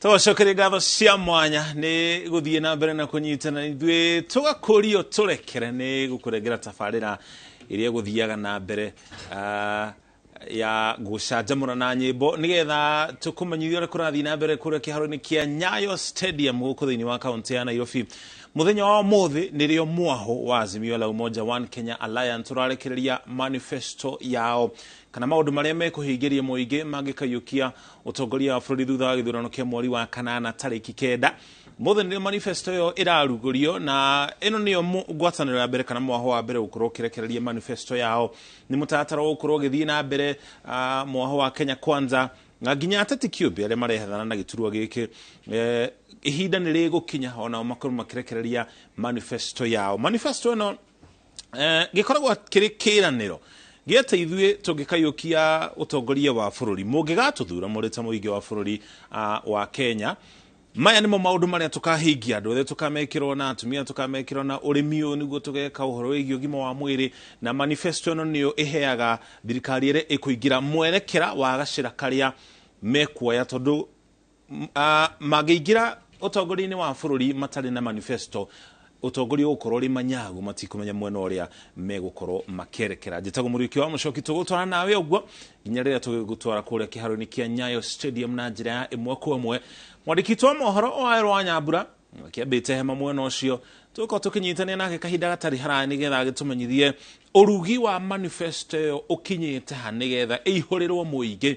Tũgacokeria ngatho cia mwanya nĩ gũthiĩ na mbere na kũnyitana ithuĩ, tũgakũrio tũrekere nĩ gũkũrengera tabarĩra ĩrĩa ĩgũthiaga na mbere ya gũcanjamũra na nyĩmbo, nĩgetha tũkũmenyithia ũrĩa kũrathiĩ na mbere kũrĩa kĩharo-inĩ kĩa Nyayo Stadium gũkũ thĩinĩ wa kaũntĩ ya Nairobi. Mũthenya wa ũmũthĩ nĩrĩo mwaho wa Azimio la Umoja One Kenya Alliance ũrarekereria manifesto yao, kana maũndũ marĩa mekũhingĩria mũingĩ mangĩkaiyũkia ũtongoria wa bũrũri thutha wa gĩthurano kĩa mweri wa kanana tarĩki 9. Mũthĩ nĩrĩo manifesto ĩyo ĩrarugũrio, na ĩno nĩyo ngwatanĩro ya mbere kana mwaho wa mbere gũkorwo ũkĩrekereria manifesto yao. Nĩ mũtaratara wa gũkorwo ũgĩthiĩ na mbere, mwaho wa Kenya Kwanza na nginya ateti kĩũmbe arĩa marehethana na gĩturwa gĩkĩ, ihinda nĩ rĩgũkinya onao makorwo makĩrekereria manifesto yao. Manifesto ĩno gĩkoragwo kĩrĩ kĩranĩro gĩate ithuĩ tũngĩkaiyũkia ũtongoria wa bũrũri, mũngĩgatũthura mũrĩ ta mũingĩ wa bũrũri wa Kenya, maya nĩmo maũndũ marĩa tũkahingia. Andũ othe tũkamekĩrwo na atumia tũkamekĩrwo na ũrĩmi ũyũ nĩguo tũgeka, ũhoro wĩgiĩ ũgima wa mwĩrĩ. Na manifesto ĩno nĩyo ĩheaga thirikari ĩrĩa ĩkũingĩra mwerekera wa gacĩra karĩa mekuoya, tondũ mangĩingĩra ũtongoria-inĩ wa bũrũri matarĩ na manifesto, ũtongoria ũgũkorwo ũrĩ manyagu, matikũmenya mwena ũrĩa megũkorwo makĩerekera. Njĩtagwo Mũriũki wa Mũcoki, tũgũtwara nawe ũguo nginya rĩrĩa tũgĩgũtwara kũrĩa kĩharo-inĩ kĩa Nyayo Stadium na njĩra ya ĩmwe kwa ĩmwe. Mwandĩki witũ wa mohoro Wawerũ wa Nyambura akĩambĩte hema mwena ũcio, tũgũkorwo tũkĩnyitania nake kahinda gatarĩ haraya nĩgetha agĩtũmenyithie ũrugi wa manifesto ĩyo ũkinyĩte ha, nĩgetha ĩihũrĩrwo mũingĩ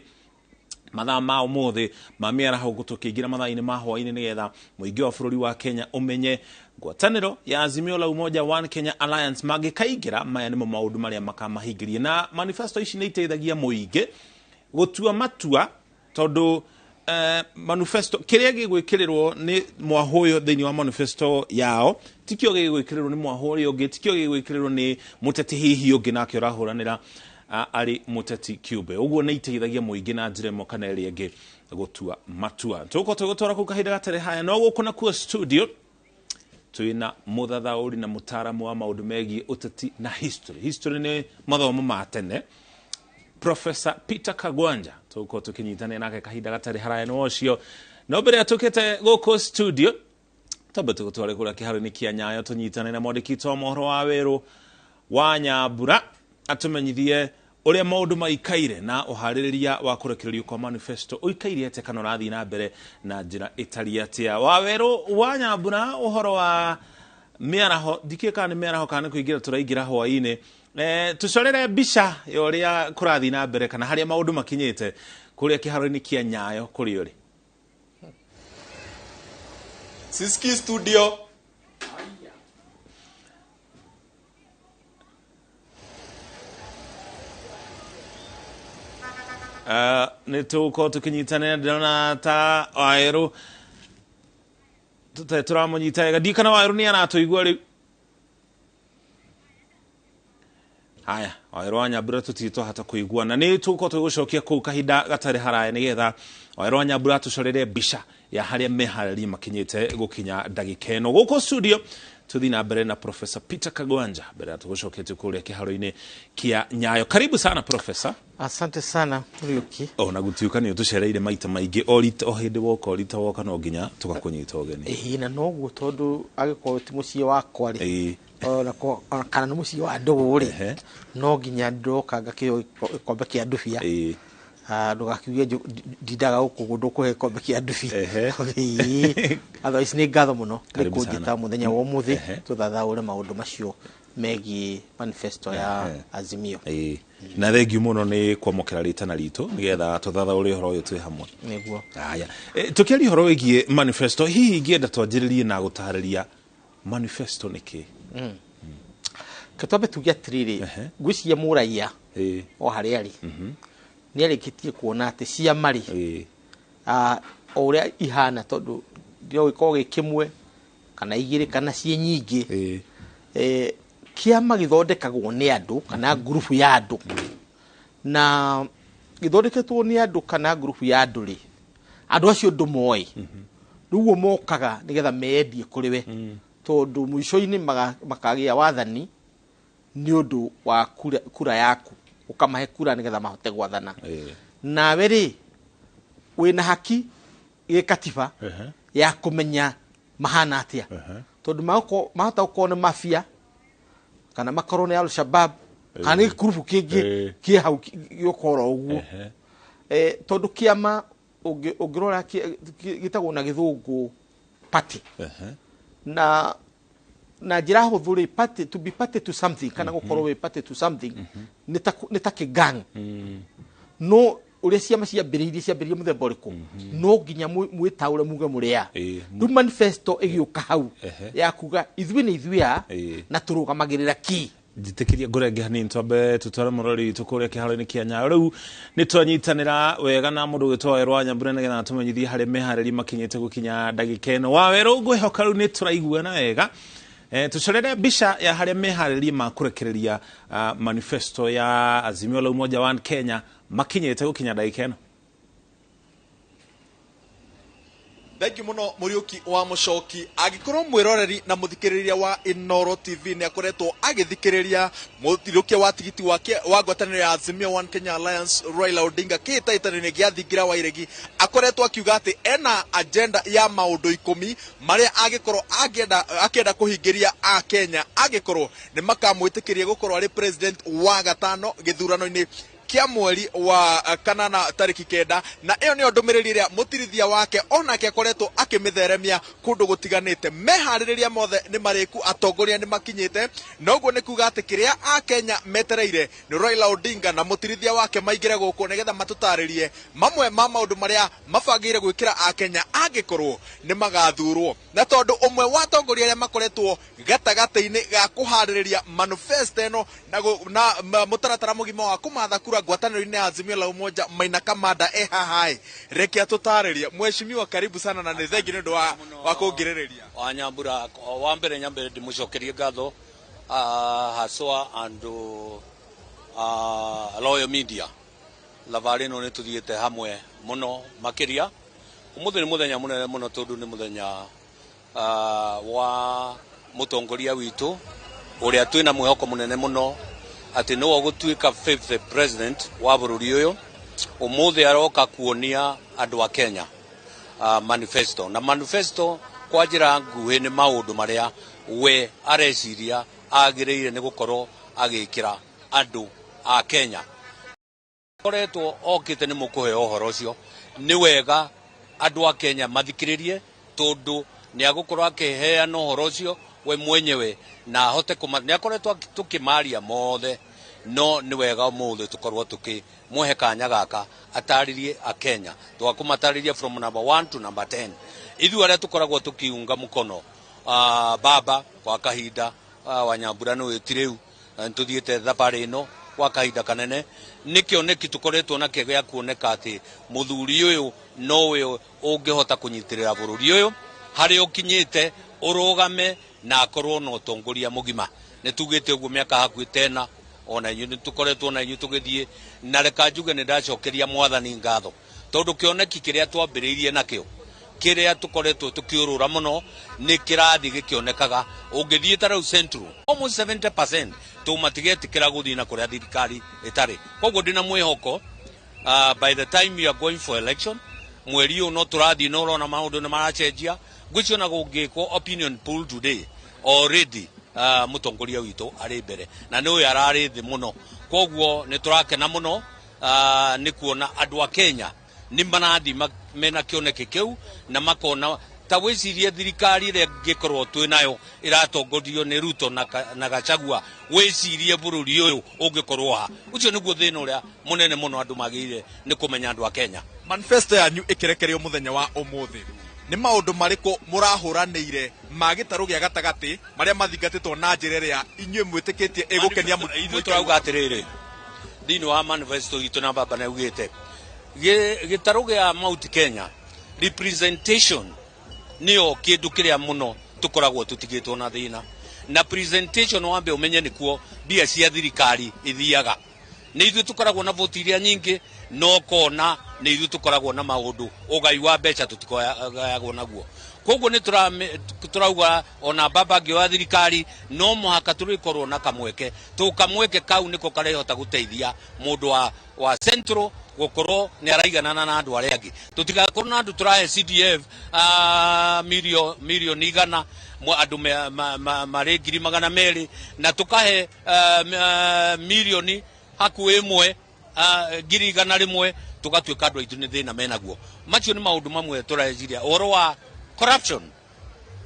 mathaa ma ũmũthĩ ma mĩaraho tũkĩingĩra mathaa-inĩ ma hwaĩ-inĩ, nĩgetha mũingĩ wa bũrũri wa Kenya ũmenye ngwatanĩro ya Azimio la Umoja One Kenya Alliance mangĩkaingĩra, maya nĩmo maũndũ marĩa makamahingĩria. Na manifesto ici nĩ iteithagia mũingĩ gũtua matua, tondũ manifesto kĩrĩa gĩgwĩkĩrĩrwo nĩ mwaho ũyũ thĩinĩ wa manifesto yao tikĩo gĩgwĩkĩrĩrwo nĩ mwaho ũrĩa ũngĩ, tikĩo gĩgwĩkĩrĩrwo nĩ mũteti hihi ũngĩ nake ũrahũranĩra arĩ mũteti kĩũmbe. Ũguo nĩ iteithagia mũingĩ na njĩra ĩmwe kana ĩrĩa ĩngĩ gũtua matua. Tũgũkorwo tũgĩgũtwara kũu kahinda gatarĩ haya, no gũkũ nakuo studio twĩna mũthathaũri na mũtaaramu wa maũndũ megiĩ ũteti na history. History nĩ mathomo ma tene, Professor Peter Kagwanja, tũgũkorwo tũkĩnyitanĩra nake kahinda gatarĩ haraya. Nĩ ũcio no mbere ya tũkĩte gũkũ studio, twambe tũgũtware kũrĩa kĩharo-inĩ kĩa Nyayo tũnyitane na mwandĩki witũ wa mohoro wa Werũ wa Nyambura atũmenyithie ũrĩa maũndũ maikaire na ũharĩrĩria wa kũrekererio kwa manifesto ũikaire atĩa, kana ũrathiĩ na mbere na njĩra ĩtariĩ atĩa. Wawerũ wa Nyambura, ũhoro wa mĩaraho, ndikĩũĩ kana nĩ mĩaraho kana nĩ kũingĩra tũraingĩra hwaĩ-inĩ, tũcorere mbica ya ũrĩa kũrathiĩ na mbere kana harĩa maũndũ makinyĩte kũrĩa kĩharo-inĩ kĩa Nyayo kũrĩa ũrĩ. Siski studio. Nĩ tũgũkorwo tũkĩnyitanĩra, ndĩrona ta Wawerũ tũtarĩ tũramũnyita wega, ndiũĩ kana Wawerũ nĩ aratũigua rĩu. Haya, Wawerũ wa Nyambura tũtirĩ twahota kũiguana, nĩ tũgũkorwo tũgĩgũcokia kũu kahinda gatarĩ haraya nĩgetha Wawerũ wa Nyambura atũcorere mbica ya harĩa meharĩria makinyĩte gũkinya ndagĩka ĩno. Gũkũ studio tũthiĩ na mbere na Professor Peter Kagwanja mbere ya tũgũcoketie kũrĩa kĩharo-inĩ kĩa Nyayo. Karibu sana Professor. Asante sana Muriuki. Ona gũtuĩka nĩ ũtũcereire maita maingĩ, o rita o hĩndĩ woka, o rita woka no nginya tũgakũnyita ũgeni. Ĩĩ, na noguo, tondũ angĩkorwo ti mũciĩ wakwa rĩ, ona kana nĩ mũciĩ wa ndũgũ rĩ, no nginya ndoka ngakĩheo gĩkombe kĩa ndubia. Ndũgakiuge ndindaga gũkũ ũguo ndũkũhe gĩkombe kĩa ndubia. Ĩĩ. Otherwise nĩ ngatho mũno nĩ Karibu kũnjĩta sana. mũthenya wa ũmũthĩ tũthathaũre maũndũ macio megiĩ manifesto ya Azimio. Na thengiũ mũno nĩ kwamũkĩra rĩtana ritũ nĩgetha tũthathaũre ũhoro ũyũ twĩ hamwe. Nĩguo. Haya. Tũkĩaria ũhoro wĩgiĩ manifesto, hihi ingĩenda twanjĩrĩrie na gũtarĩria manifesto nĩ kĩ? Ke twambe tuge atĩrĩrĩ, ngwĩciria mũraiya o harĩa arĩ nĩ arĩkĩtie kuona atĩ ciama rĩ, o ũrĩa ihana, tondũ no gĩkorwo gĩ kĩmwe kana igĩrĩ kana ciĩ nyingĩ, kĩama gĩthondekagwo nĩ andũ kana ngurubu ya andũ, na gĩthondeketwo nĩ andũ kana ngurubu ya andũ rĩ, andũ acio ndũmoĩ, rĩu ũguo mokaga nĩgetha meyendie kũrĩ we, tondũ mũico-inĩ makagĩa wathani nĩ ũndũ wa kura yaku, ũkamahe kura nĩgetha mahote gwathana. Nawe rĩ wĩna haki gĩkatiba ya kũmenya mahana atĩa, tondũ mahota gũkorwo nĩ mafia kana makorwo nĩ Al-Shabab kana nĩ gĩkurubu kĩngĩ kĩ hau gĩũkora ũguo. Tondũ kĩama ũngĩrora gĩtagwo na gĩthũngũ party, na njĩra hũthũ rĩ, party, to be party to something kana gũkorwo wĩ party to something nĩ ta kĩgang. No ũrĩa ciama ciambĩrĩirie mũthemba ũrĩkũ, no nginya mwĩtaũre muge mũrĩa. Rĩu manifesto ĩgĩũka hau ya kuga ithuĩ nĩ ithuĩ a na tũrũgamagĩrĩra ki. Njĩtĩkĩria ngũrenge hanini twambe tũtware mũrori witũ kũrĩa kĩharo-inĩ kĩa Nyayo. Rĩu nĩ twanyitanĩra wega na mũndũ ũgĩtwo Wawerũ wa Nyambura nĩgetha tũmenyithie harĩa meharĩria makinyĩte gũkinya ndagĩka ĩno. Wawerũ, ngwĩhoka rĩu nĩ tũraiguana wega. Tũcorere mbica ya harĩa meharĩria ma kũrekereria manifesto ya Azimio la Umoja One Kenya makinyĩte gũkinya ndagĩka ĩno. Thank you muno Muriuki wa Mucoki. Agikorwo mwiroreri na muthikiriria wa Inooro TV ni akoretwo agithikiriria Muriuki wa tigiti wake wa ngwataniro ya Azimio One Kenya Alliance Raila Odinga kĩhĩtahĩtano-inĩ gĩa thingira wa iregi, akoretwo akiuga atĩ ena agenda ya maũndũ 10 marĩa agĩkorwo akĩenda kũhingĩria a Kenya agĩkorwo nĩ makamwĩtĩkĩria gũkorwo arĩ president wa gatano gĩthurano-inĩ kia mweri wa kanana tariki 9. Na ĩyo nĩyo ndũmĩrĩri ĩrĩa mũtirithia wake onake akoretwo akĩmĩtheremia kũndũ gũtiganĩte. Meharĩrĩria mothe nĩ marĩku, atongoria nĩ makinyĩte, na ũguo nĩ kuga atĩ kĩrĩa a Kenya metereire nĩ Raila Odinga na mũtirithia wake maingĩre gũkũ nĩgetha matũtarĩrie mamwe ma maũndũ marĩa mabangĩire gwĩkĩra a Kenya angĩkorwo nĩ magathurwo. Na tondũ ũmwe wa atongoria arĩa makoretwo gatagatĩ-inĩ ga kũharĩrĩria manifesto ĩno na mũtaratara mũgima wa kũmatha kura ngwatanĩro-inĩ ya Azimio la Umoja, Maina Kamanda e haha, reke atũtarĩrie. Mheshimiwa, karibu sana na nĩ thengi nĩ ũndũ wa kũngĩrĩrĩria. Wa Nyambura, wa mbere nyambe ndĩmũcokerie ngatho haswa andũ Royal Media. Thabarĩ ĩno nĩ tũthiĩte hamwe mũno makĩria. Ũmũthĩ nĩ mũthenya mũnene mũno tondũ nĩ mũthenya wa mũtongoria witũ ũrĩa twĩna mwĩhoko mũnene mũno atĩ nĩwe ũgũtuĩka fifth president wa bũrũri ũyũ. Ũmũthĩ aroka kuonia andũ a Kenya manifesto. Na manifesto kwa njĩra nguhĩ nĩ maũndũ marĩa we areciria agĩrĩire nĩ gũkorwo agĩkĩra andũ a Kenya. Koretwo okĩte nĩ mũkũheo ũhoro ũcio, nĩ wega andũ a Kenya mathikĩrĩrie tondũ nĩ agũkorwo akĩheana ũhoro ũcio we mwenyewe na ahote nĩ akoretwo tũkĩmaria mothe, no nĩ wega ũmũthĩ tũkorwo tũkĩmũhe kanya gaka atarĩrie a Kenya. Tũgakũmatarĩria from number 1 to number 10. Ithuĩ arĩa tũkoragwo tũkiunga mũkono baba kwa kahinda wa Nyambura nĩ wĩti rĩu nĩtũthiĩte thabarĩ ĩno kwa kahinda kanene, nĩ kĩoneki tũkoretwo nakĩo gĩa kuoneka atĩ mũthuri ũyũ nowe ũngĩhota kũnyitĩrĩra bũrũri ũyũ harĩa ũkinyĩte ũrũgame na akorwo na ũtongoria mũgima. Nĩ tugĩte ũguo mĩaka hakuhĩ tena, ona inyuĩ nĩ tũkoretwo na inyuĩ tũgĩthiĩ, na reka njuge nĩ ndacokeria mwathani ngatho tondũ kĩoneki kĩrĩa twambĩrĩirie nakĩo kĩrĩa tũkoretwo tũkĩũrũra mũno nĩ kĩrathiĩ gĩkĩonekaga. Ũngĩthiĩ ta rĩu Central almost 70% tũmatigetĩkĩra gũthiĩ na kũrĩa thirikari ĩtarĩ. Koguo ndĩna mwĩhoko by the time you are going for election mweri ũyũ no tũrathiĩ na ũrona maũndũ nĩ maracenjia. Ngwĩciria ona gũngĩkwo opinion poll today already mũtongoria witũ arĩ mbere na nĩ ũyũ ararĩ thĩ mũno. Koguo nĩ tũrakena mũno nĩ kuona andũ a Kenya nĩ marathiĩ mena kĩoneki kĩu na makona ta wĩcirie thirikari ĩrĩa ĩngĩkorwo twĩ nayo ĩratongorio nĩ Ruto na Gachagua, wĩcirie bũrũri ũyũ ũngĩkorwo ha. Ũcio nĩguo thĩna ũrĩa mũnene mũno andũ magĩrĩire nĩ kũmenya andũ a Kenya. Manifesto yanyu ĩkĩrekererio mũthenya wa ũmũthĩ, nĩ maũndũ marĩkũ mũrahũranĩire ma gĩtarũ gĩa gatagatĩ marĩa mathingatĩtwo na njĩra ĩrĩa inyuĩ mwĩtĩkĩtie ĩgũkenia ithuĩ? Tũrauga atĩrĩrĩ, thĩinĩ wa manifesto itũ na baba nĩ augĩte gĩtarũ gĩa Mount Kenya representation nĩyo kĩndũ kĩrĩa mũno tũkoragwo tũtigĩtwo na thĩna. Na presentation wambe ũmenye nĩkuo mbia cia thirikari ithiaga. Nĩ ithuĩ tũkoragwo na voti iria nyingĩ No kona nĩ ithuĩ tũkoragwo na maũndũ ũgai wa mbeca tũtikogayagwo naguo. Koguo nĩ tũrauga ona baba angĩoya thirikari no mũhaka tũrĩkorwo na kamweke. Tũkamweke kau nĩko karĩhota gũteithia mũndũ wa Central gũkorwo nĩ araiganana na andũ arĩa angĩ. Tũtigakorwo na andũ tũrahe CDF mirioni 100 andũ marĩ 200,000 na tũkahe mirioni hakuhĩ 1 100,000 tũgatuĩka andũ aitũ nĩ thĩna menaguo. Macio nĩ maũndũ mamwe tũreciria. Ũhoro wa corruption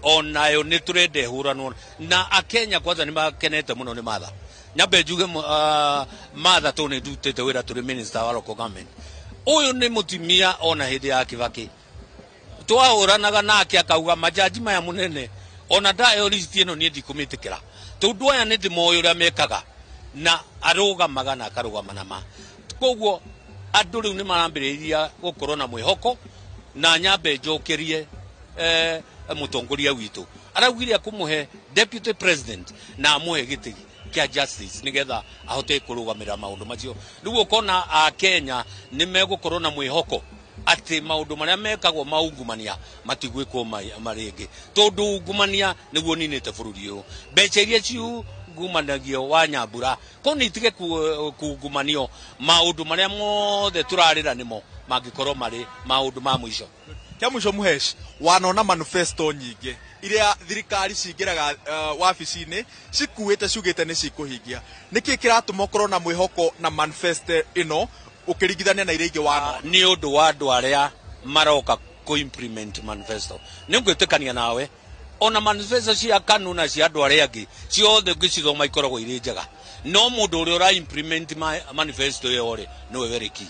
onayo nĩ tũrenda ĩhũranwo na Akenya kwanza nĩ makenete mũno nĩ Martha. Nyambe njuge Martha tondũ nĩ ndutĩte wĩra tũrĩ minister wa local government. Ũyũ nĩ mũtumia ona hĩndĩ ya Kibaki twahũranaga nake akauga majaji maya mũnene ona ndayo list ĩno niĩ ndikũmĩtĩkĩra tondũ aya nĩ ndĩmoĩ ũrĩa mekaga na arũgamaga na akarũgama na ma. Koguo andũ rĩu nĩ marambĩrĩria gũkorwo na mwĩhoko na nyambe njokerie mũtongoria witũ araugire akũmũhe deputy president na amũhe gĩtĩ kĩa justice nĩgetha ahote kũrũgamĩrĩra maũndũ macio. Rĩu ũkona Akenya nĩ megũkorwo na mwĩhoko atĩ maũndũ marĩa mekagwo ma ungumania matigwĩkwo marĩngĩ tondũ ungumania nĩguo ũninĩte bũrũri ũyũ. Mbeca iria ciungumanagio wa Nyambura ko nĩ itige kungumanio maũndũ marĩa mothe tũrarĩra nĩmo mangĩkorwo marĩ maũndũ ma mũico. Kĩa mũico Mũhesh, wanona manifesto nyingĩ iria thirikari cingĩraga wabici-inĩ cikuĩte ciugĩte nĩ cikũhingia. Nĩkĩ kĩratũma ũkorwo na mwĩhoko na manifesto ĩno ũkĩringithania na iria ingĩ wanona? Nĩ ũndũ wa andũ arĩa maroka kũ-implement manifesto. Nĩ ngwĩtĩkania nawe ona manifesto cia KANU na cia andũ arĩa angĩ ciothe ũngĩcithoma ikoragwo irĩ njega, no mũndũ ũrĩa ũra implement manifesto ĩyo rĩ nĩwe very key.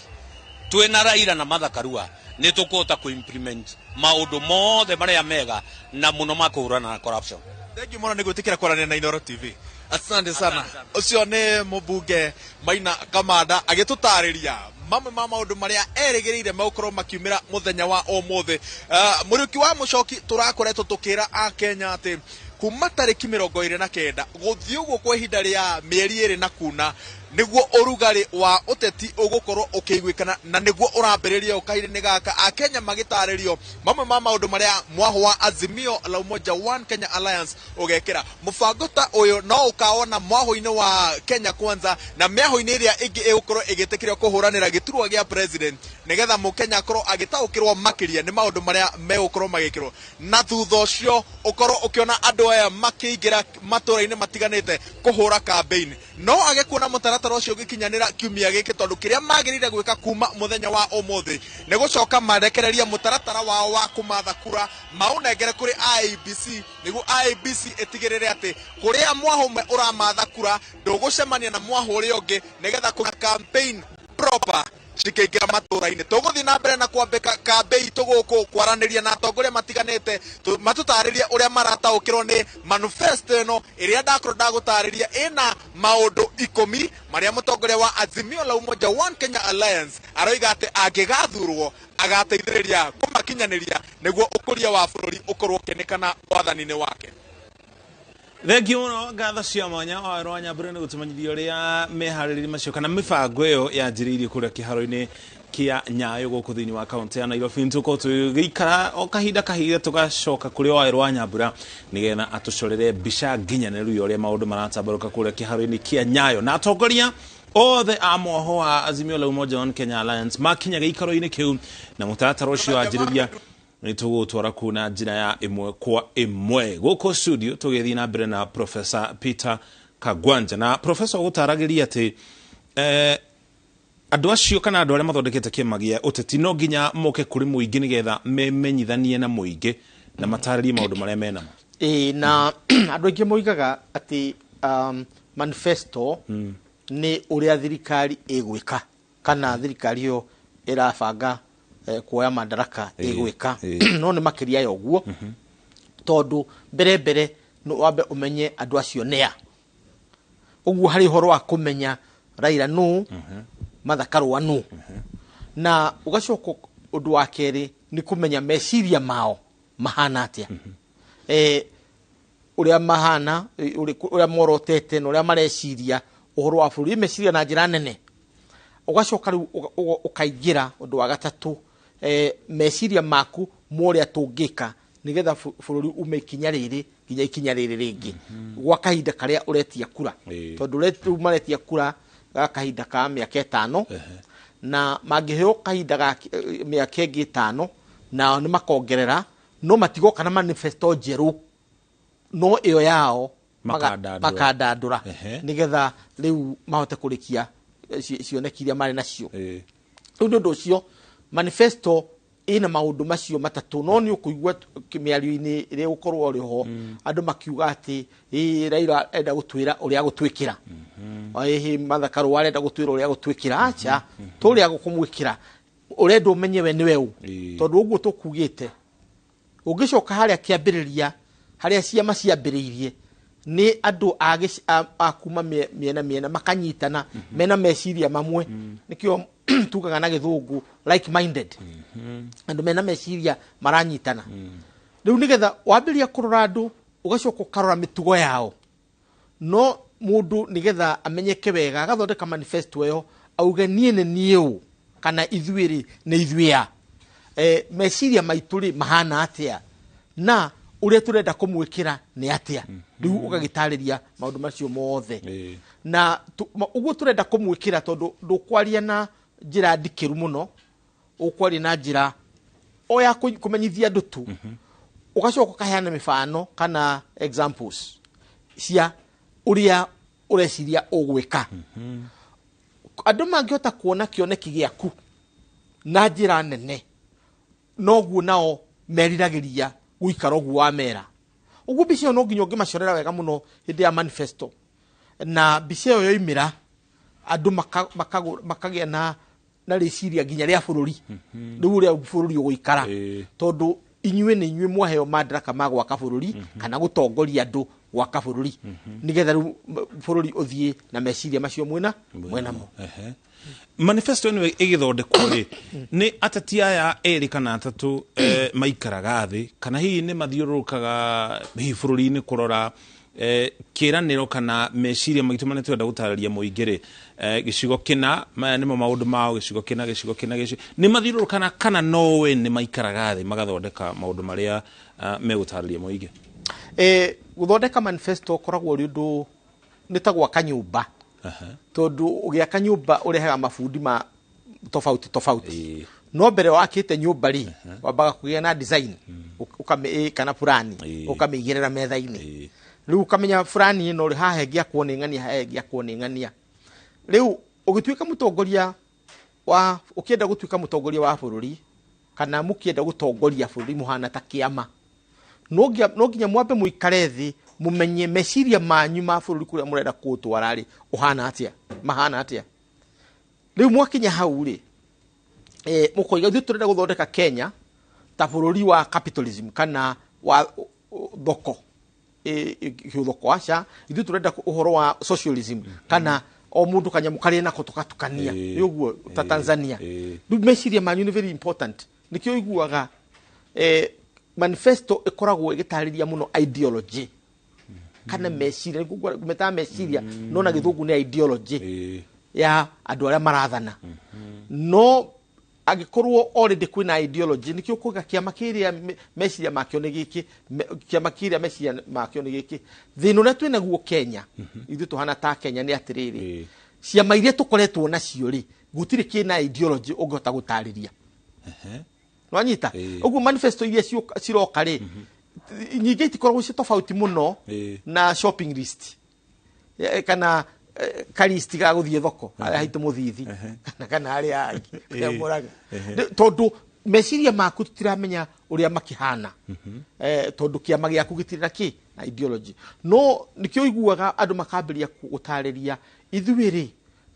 Twĩna Raila na Martha Karua nĩ tũkũhota kũ-implement maũndũ mothe marĩa mega na mũno ma kũhũrana na corruption. Thank you mũno nĩ gwĩtĩkĩra kwaranĩria na Inooro TV. Asante sana. Ũcio nĩ mũmbunge Maina Kamanda agĩtũtarĩria mamwe ma maũndũ marĩa erĩgĩrĩire megũkorwo makiumĩra mũthenya wa ũmũthĩ. Mũriũki wa Mũchoki tũrakoretwo tũkĩra Akenya atĩ kuma tarĩki 29 gũthiĩ ũguo kwa ihinda rĩa mĩeri 2 na kuna nĩguo ũrugarĩ wa ũteti ũgũkorwo ũkĩiguĩkana na nĩguo ũrambĩrĩria kahinda-inĩ gaka. Akenya magĩtarĩrio mamwe ma maũndũ marĩa mwaho wa Azimio la Umoja One Kenya Alliance ũgekĩra. Mũbango ta ũyũ no ũkawona mwaho-inĩ wa Kenya Kwanza na mĩaho-inĩ ĩrĩa ĩngĩ ĩgũkorwo ĩgĩtĩkĩrio kũhũranĩra gĩturwa gĩa president nĩgetha mũkenya akorwo agĩtaũkĩrwo makĩria nĩ maũndũ marĩa megũkorwo magĩkĩrwo, na thutha ũcio ũkorwo ũkĩona andũ aya makĩingĩra matũra-inĩ matiganĩte kũhũra campaign. No age kuona mũtaratara ũcio ũgĩkinyanĩra kiumia gĩkĩ tondũ kĩrĩa magĩrĩire gwĩka kuma mũthenya wa ũmũthĩ nĩ gũcoka marekereria mũtaratara wao wa kũmatha kura maũnengere kũrĩ IEBC nĩguo IEBC ĩtigĩrĩre atĩ kũrĩa mwaho ũmwe ũramatha kura ndũgũcemania na mwaho ũrĩa ũngĩ nĩgetha kũgĩa campaign proper cikĩingĩra matũra-inĩ. Tũgũthiĩ na mbere na kwambĩka kambĩ itũ gũkũ kwaranĩria na atongoria matiganĩte matũtarĩrie ũrĩa marataũkĩrwo nĩ manifesto ĩno ĩrĩa ndakorwo ndagũtarĩria ĩna maũndũ 10 marĩa mũtongoria wa Azimio la Umoja One Kenya Alliance aroiga atĩ angĩgathurwo agateithĩrĩria kũmakinyanĩria nĩguo ũkũria wa bũrũri ũkorwo ũkĩonekana wathani-inĩ wake. Thank you mũno, ngatho cia mwanya wa Werũ wa Nyambura nĩ gũtũmenyithia ũrĩa meharĩrĩria macio kana mĩbango ĩyo yanjĩrĩirie kũrĩa kĩharo-inĩ kĩa Nyayo gũkũ thĩinĩ wa kaũntĩ ya Nairobi. Nĩtũkorwo tũgĩikara o kahinda kahinda tũgacoka kũrĩ Werũ wa Nyambura nĩgetha atũcorere mbica nginyanĩru ya ũrĩa maũndũ maratambarũka kũrĩa kĩharo-inĩ kĩa Nyayo, na atongoria othe a mwaho wa Azimio la Umoja One Kenya Alliance makinya gĩikaro-inĩ kĩu na mũtaratara ũcio wanjĩrĩria nĩ tũgũtwara kuu na njĩra ya ĩmwe kwa ĩmwe. Gũkũ studio tũgĩthiĩ na mbere na Professor Peter Kagwanja, na Professor ũgũtaragĩria atĩ andũ acio kana andũ arĩa mathondekete kĩama gĩa ũteti no nginya moke kũrĩ mũingĩ nĩgetha memenyithanie na mũingĩ na matarĩrie maũndũ marĩa menamo. Ĩĩ, na andũ aingĩ moigaga atĩ manifesto nĩ ũrĩa thirikari ĩgwĩka kana thirikari ĩyo ĩrabanga kuoya madaraka ĩgwĩka, no nĩ makĩria ya ũguo tondũ mbere no wambe ũmenye andũ acio nĩa. Ũguo harĩ ũhoro wa kũmenya Raila nũ, Martha Karua nũ, na ũgacoka ũndũ wa kerĩ nĩ kũmenya meciria mao mahana atĩa, ũrĩa mahana, ũrĩa morotete na ũrĩa mareciria ũhoro wa bũrũri, meciria na njĩra nene. Ũgacoka rĩu ũkaingĩra ũndũ wa gatatũ, meciria maku ma ũrĩa tũngĩka nĩgetha bũrũri ume ikinya rĩrĩ nginya ikinya rĩrĩ rĩngĩ gwa kahinda karĩa ũretia kura. Tondũ rĩu maretia kura ga kahinda ka mĩaka 5, na mangĩheo kahinda ga mĩaka ĩngĩ 5 nao nĩ makongerera, no matigoka na manifesto njerũ, no ĩyo yao Makandandũra. Makandandũra nĩgetha rĩu mahote kũrĩkia cioneki iria marĩ nacio. Rĩu nĩ ũndũ ũcio manifesto ĩna maũndũ macio matatũ, no nĩ ũkũigua mĩario-inĩ ĩrĩa ĩgũkorwo rĩ ho andũ makiuga atĩ ĩ Raila enda gũtwĩra ũrĩa agũtwĩkĩra, ĩhĩ Martha Karua arenda gũtwĩra ũrĩa agũtwĩkĩra. Acha tũrĩa gũkũmwĩkĩra, ũrenda ũmenye we nĩwe ũ. Tondũ ũguo tũkugĩte, ũngĩcoka harĩa kĩambĩrĩria harĩa ciama ciambĩrĩirie nĩ andũ a kuma mĩena mĩena makanyitana mena meciria mamwe. Nĩkĩo tugaga na Gĩthũngũ like minded, andũ mena meciria maranyitana. Rĩu nĩgetha wambĩrĩria kũrora andũ, ũgacoka ũkarora mĩtugo yao, no mũndũ nĩgetha amenyeke wega agathondeka manifesto ĩyo, auge niĩ nĩ niĩ ũ, kana ithuĩ rĩ nĩ ithuĩ a meciria maitũ rĩ mahana atĩa, na ũrĩa tũrenda kũmwĩkĩra nĩ atĩa. Rĩu ũgagĩtarĩria maũndũ macio mothe na ũguo tũrenda kũmwĩkĩra, tondũ ndũkwaria na njĩra ndikĩru mũno, ũkwaria na njĩra o ya kũmenyithia andũ tu. Ũgacoka ũkaheana mĩbano kana examples cia ũrĩa ũreciria ũgwĩka. Andũ mangĩhota kuona kĩoneki gĩaku na njĩra nene, noguo nao meriragĩria gũikara ũguo wamera. Ũguo mbica ĩyo no nginya ũngĩmacorera wega mũno hĩndĩ ya manifesto, na mbica ĩyo yoimĩra andũ makagĩa na rĩciria nginya rĩa bũrũri rĩu ũrĩa bũrũri ũgũikara, tondũ inyuĩ nĩ inyuĩ mwaheo madaraka ma gwaka bũrũri kana gũtongoria andũ gwaka bũrũri, nĩgetha rĩu bũrũri ũthiĩ na meciria macio mwĩnamo. Manifesto ĩno ĩgĩthondekwo rĩ, nĩ ateti aya erĩ kana atatũ maikaraga thĩ, kana hihi nĩ mathiũrũrũkaga hihi bũrũri-inĩ kũrora kĩranĩro kana meciria maitũ marĩa tũrenda gũtarĩria mũingĩ rĩ, gĩcigo kĩna maya nĩmo maũndũ mao, gĩcigo kĩna, gĩcigo kĩna, gĩcigo nĩ mathiũrũrũkana, kana nowe nĩ maikaraga thĩ magathondeka maũndũ marĩa megũtarĩria mũingĩ? Gũthondeka manifesto ũkoragwo ũrĩ ũndũ nĩ ta gwaka nyũmba, tondũ ũgĩaka nyũmba ũrehaga mabundi ma tofauti tofauti. No mbere wakĩte nyũmba rĩ, wambaga kũgĩa na design kana burani, ũkamĩigĩrĩra metha-inĩ. Rĩu ũkamenya burani ĩno rĩ, haha ĩngĩakwo nĩ ng'ania, haha ĩngĩakwo nĩ ng'ania. Rĩu ũgĩtuĩka mũtongoria wa ũkĩenda gũtuĩka mũtongoria wa bũrũri, kana mũkĩenda gũtongoria bũrũri mũhana ta kĩama, no nginya mwambe mũikare thĩ mũmenye meciria manyu ma bũrũri kũrĩa mũrenda kũũtwara rĩ ũhana atĩa, mahana atĩa. Rĩu mwakinya hau rĩ, mũkoiga ithuĩ tũrenda gũthondeka Kenya ta bũrũri wa capitalism kana wa thoko, gĩthoko. Aca, ithuĩ tũrenda ũhoro wa socialism kana o mũndũ kanyamũ karĩa nako tũgatukania. Nĩ ũguo ta Tanzania. Rĩu meciria manyu nĩ very important. Nĩkĩo iguaga manifesto ĩkoragwo ĩgĩtarĩria mũno ideology kana meciria. Metaga meciria, no na Gĩthũngũ nĩ ideology ya andũ arĩa marathana. No angĩkorwo already kwĩna ideology, nĩkĩo kuga kĩama kĩrĩa meciria makĩo nĩ gĩkĩ, kĩama kĩrĩa meciria makĩo nĩ gĩkĩ. Thĩna ũrĩa twĩnaguo Kenya, ithuĩ tũhana ta Kenya, nĩ atĩrĩrĩ, ciama iria tũkoretwo nacio rĩ, gũtirĩ kĩna ideology ũngĩhota gũtarĩria. Nwanyita? Ũguo manifesto iria ciroka rĩ, nyingĩ itikoragwo ci tofauti mũno na shopping list, kana ka list ga gũthiĩ thoko harĩa haitũ mũthithi kana harĩa angĩ kũrĩa mũraga. Tondũ meciria maku tũtiramenya ũrĩa makĩhana, tondũ kĩama gĩaku gĩtirĩ na kĩ na ideology. No nĩkĩo iguaga andũ makambĩrĩria gũtarĩria ithuĩ rĩ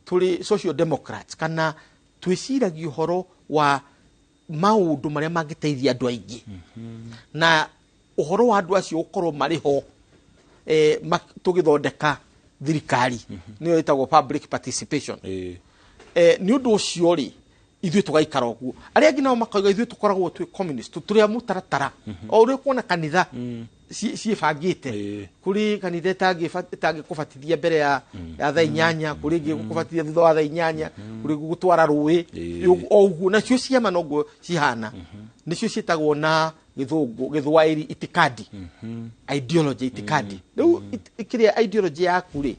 tũrĩ social democrats, kana twĩciragia ũhoro wa maũndũ marĩa mangĩteithia andũ aingĩ, na ũhoro wa andũ acio gũkorwo marĩ ho tũgĩthondeka thirikari, nĩyo ĩtagwo public participation. Nĩ ũndũ ũcio rĩ Ithuĩ tũgaikara ũguo. Arĩa angĩ nao makoiga ithuĩ tũkoragwo twĩ communist, tũrĩ a mũtaratara o ũrĩa ũkuona kanitha ciĩbangĩte. Kũrĩ kanitha ĩtangĩkũbatithia mbere ya thaa 8, kũrĩ ĩngĩ ĩgũkũbatithia thutha wa thaa 8, kũrĩ gũgũtwara rũĩ. O ũguo nacio ciama noguo cihana, nĩcio ciĩtagwo na gĩthũngũ, gĩthwaĩri, itikadi, ideology, itikadi. Rĩu kĩrĩa ideology yaku rĩ,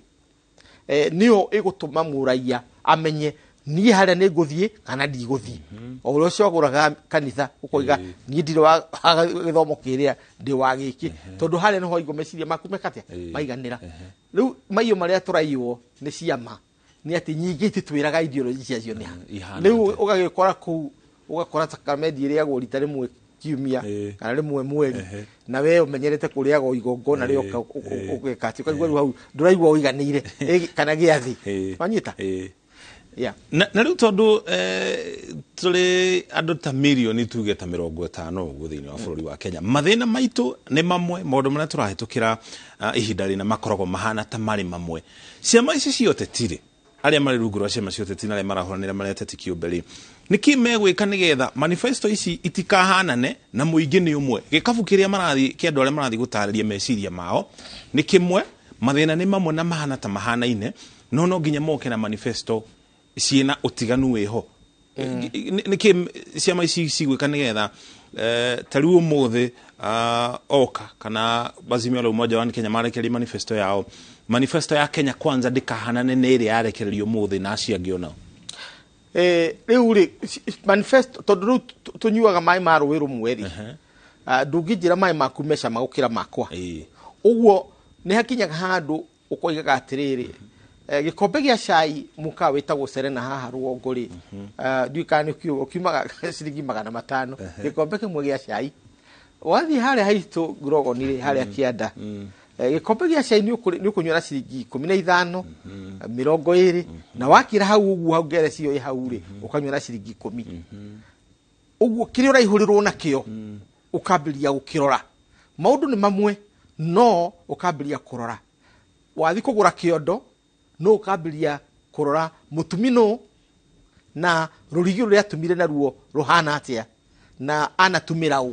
nĩyo ĩgũtũma mũraia amenye niĩ harĩa nĩ ngũthiĩ kana ndigũthiĩ. O ũrĩa ũcagũraga kanitha ũkoiga niĩ ndirĩ wa gĩthomo kĩrĩa, ndĩ wa gĩkĩ, tondũ harĩa nĩho waigua meciria maku mekatia maiganĩra. Rĩu maiyo marĩa tũraiywo nĩ ciama nĩ atĩ nyingĩ ititwĩraga ideology ciacio nĩ ha. Ihana Rĩu atĩa? Ũgagĩkora kũu, ũgakora sakramenti ĩrĩagwo rita rĩmwe kiumia kana rĩmwe mweri, na we ũmenyerete kũrĩagwo igongona rĩoka, ũgeka atĩ ũkaigua rĩu hau ndũraigua ũiganĩire, kana gĩathĩ. Wanyita? Yeah. Na rĩu tondũ tũrĩ andũ ta mirioni tuge ta 50 ũguo thĩinĩ wa bũrũri wa Kenya, mathĩna maitũ nĩ mamwe, maũndũ marĩa tũrahĩtũkĩra ihinda rĩna makoragwo mahana ta marĩ mamwe. Ciama ici cia ũteti rĩ, arĩa marĩ rungu rwa ciama cia ũteti na arĩa marahũranĩra marĩ ateti kĩũmbe rĩ, nĩkĩ megwĩka nĩgetha manifesto ici itikahanane na mũingĩ nĩ ũmwe, gĩkabu kĩrĩa marathiĩ kĩa andũ arĩa marathiĩ gũtarĩria meciria mao nĩ kĩmwe, mathĩna nĩ mamwe na mahana ta mahanaine, no nginya moke na manifesto ciĩna ũtiganu wĩho? Nĩkĩ ciama ici cigwĩka nĩgetha ta rĩu ũmũthĩ oka kana Azimio la Umoja wa Kenya marekereria manifesto yao, manifesto ya Kenya Kwanza ndĩkahanane na ĩrĩa yarekererio ũmũthĩ na acio angĩ onao? Rĩu rĩ, manifesto, tondũ rĩu tũnyuaga maĩ ma rũĩ rũmwe rĩ, ndũngĩnjĩra maĩ maku me cama gũkĩra makwa. Ũguo nĩ hakinyaga handũ ũkoigaga atĩrĩrĩ, gĩkombe gĩa cai mũkawa wĩtagwo Serena haha rũgongo rĩ, ndiũĩ kana nĩ ũkiũĩ, ũkiumaga ciringi 500 gĩkombe kĩmwe gĩa cai. Wathiĩ harĩa haitũ Ngurogoni rĩ, harĩa kĩanda, gĩkombe gĩa cai nĩ ũkũnyua na ciringi 15, 20, na wakĩra hau ũguo, hau ngereci ĩyo ĩ hau rĩ, ũkanyua na ciringi 10. Ũguo kĩrĩa ũraihũrĩrwo nakĩo ũkambĩrĩria gũkĩrora, maũndũ nĩ mamwe, no ũkambĩrĩria kũrora wathiĩ kũgũra kĩondo, no ũkambĩrĩria kũrora mũtumi nũ, na rũrigi rũrĩa atumire naruo rũhana atĩa, na anatumĩra ũ,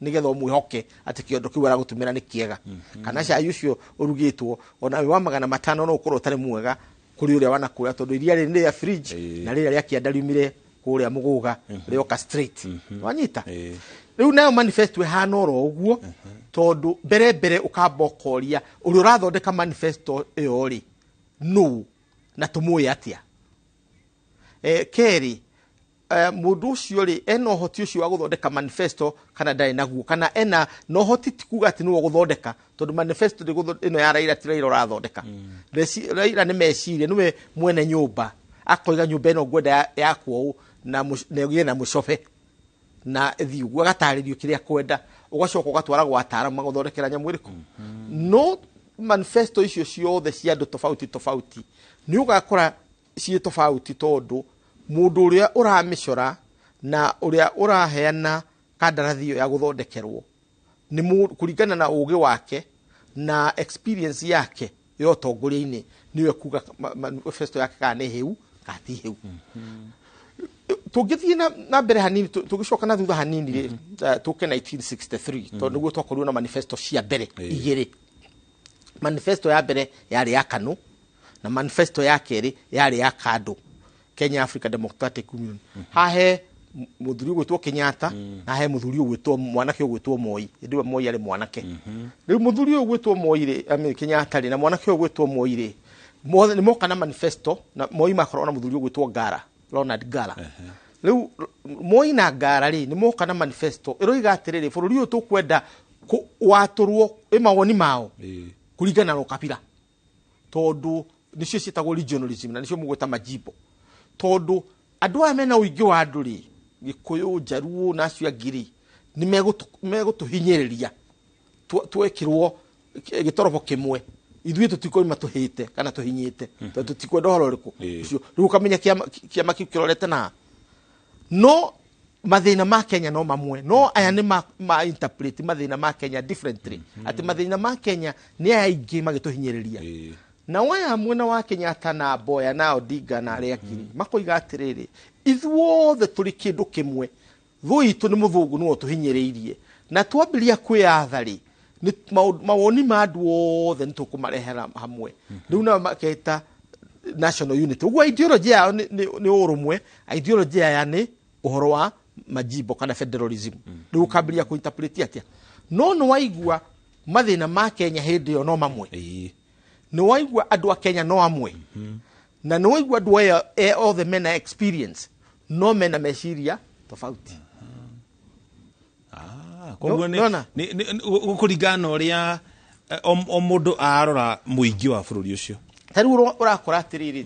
nĩgetha ũmwĩhoke atĩ kĩondo kĩu aragũtumĩra nĩ kĩega, kana cai ũcio ũrugĩtwo ona wĩ wa 500 no ũkorwo ũtarĩ mwega kũrĩ ũrĩa wanakũrĩa, tondũ iria rĩrĩ nĩ rĩa fridge na rĩrĩa rĩa kĩanda riumire kũrĩa mũgũga rĩoka straight. Wanyita? Rĩu nayo manifesto ĩhana oro ũguo, tondũ mbere mbere ũkamba ũkoria ũrĩa ũrathondeka manifesto ĩyo rĩ nũ, na tũmũĩ atĩa? Kerĩ, mũndũ ũcio rĩ, ena ũhoti ũcio wa gũthondeka manifesto kana ndarĩ naguo? Kana ena na ũhoti, ti kuga atĩ nĩwe ũgũthondeka, tondũ manifesto ĩno ya Raila ti Raila ũrathondeka. Raila nĩ meciria, nĩwe mwene nyũmba, akoiga nyũmba ĩno ngwenda yakwo ũũ na ĩgĩe na mũcobe na ĩthiĩ ũguo, agatarĩrio kĩrĩa kwenda, ũgacoka ũgatwara gwa ataaramu magũthondekera nyamũ ĩrĩkũ. No manifesto icio ciothe cia andũ tofauti tofauti nĩ ũgakora ciĩ tofauti, tondũ mũndũ ũrĩa ũramĩcora na ũrĩa ũraheana kandarathi ĩyo ya gũthondekerwo nĩ kũringana na ũgĩ wake na experience yake ya ũtongoria-inĩ, nĩwe kuga manifesto yake kana nĩ hĩu kana ti hĩu. Tũngĩthiĩ na mbere hanini, tũgĩcoka na thutha hanini rĩ, tũke 1963, tondũ nĩguo twakorirwo na manifesto cia mbere igĩrĩ. Manifesto ya mbere yarĩ ya KANU na manifesto ya kerĩ yarĩ ya KADU, Kenya African Democratic Union. Hahe mũthuri ũgwĩtwo Kenyatta na he mũthuri ũgwĩtwo, mwanake ũgwĩtwo Moi. Hĩndĩ ĩyo Moi arĩ mwanake. Rĩu mũthuri ũyũ ũgwĩtwo Moi rĩ, I mean, Kenyatta rĩ, na mwanake ũyũ ũgwĩtwo Moi rĩ, mothe nĩ moka na manifesto, na Moi makoragwo na mũthuri ũgwĩtwo Ngara, Ronald Ngara. Rĩu Moi na Ngara rĩ, nĩ moka na manifesto ĩroiga atĩrĩrĩ, bũrũri ũyũ tũkwenda watũrwo ĩ mawoni mao kũringana na ũkabira, tondũ nĩcio ciĩtagwo regionalism na nĩcio mũgwĩta majimbo, tondũ andũ aya mena ũingĩ wa andũ rĩ, Gĩkũyũ, Njaruo na acio angĩ rĩ, nĩ megũtũhinyĩrĩria twekĩrwo gĩtorobo kĩmwe. Ithuĩ tũtikoima tũhĩte kana tũhinyĩte, tondũ tũtikwenda ũhoro ũrĩkũ ũcio. Rĩu ũkamenya kĩama kĩu kĩrorete na no mathĩna ma Kenya no mamwe, no aya nĩ ma interpret mathĩna ma Kenya differently, atĩ mathĩna ma Kenya nĩ aya aingĩ magĩtũhinyĩrĩria. Nao aya mwena wa Kenyatta na Mboya na Odinga na arĩa angĩ makoiga atĩrĩrĩ, Ithuothe tũrĩ kĩndũ kĩmwe, thũ itũ nĩ mũthũngũ nĩwe ũtũhinyĩrĩirie, na twambĩrĩria kwĩyatha rĩ, nĩ mawoni ma andũ othe nĩ tũkũmarehera hamwe. Rĩu nao maketa national unity. Ũguo ideology yao nĩ ũrũmwe, ideology ya nĩ ũhoro wa majimbo kana federalism. Rĩu ũkambĩrĩria kũ-interpret atĩa? No nĩ waigua mathĩna ma Kenya hĩndĩ ĩyo no mamwe, nĩ waigua andũ a Kenya no amwe, na nĩ waigua andũ aya othe mena experience no mena meciria tofauti. Koguo nĩ Nona? Gũkũringana na ũrĩa o mũndũ arora mũingĩ wa bũrũri ũcio. Ta rĩu ũrakora atĩrĩrĩ,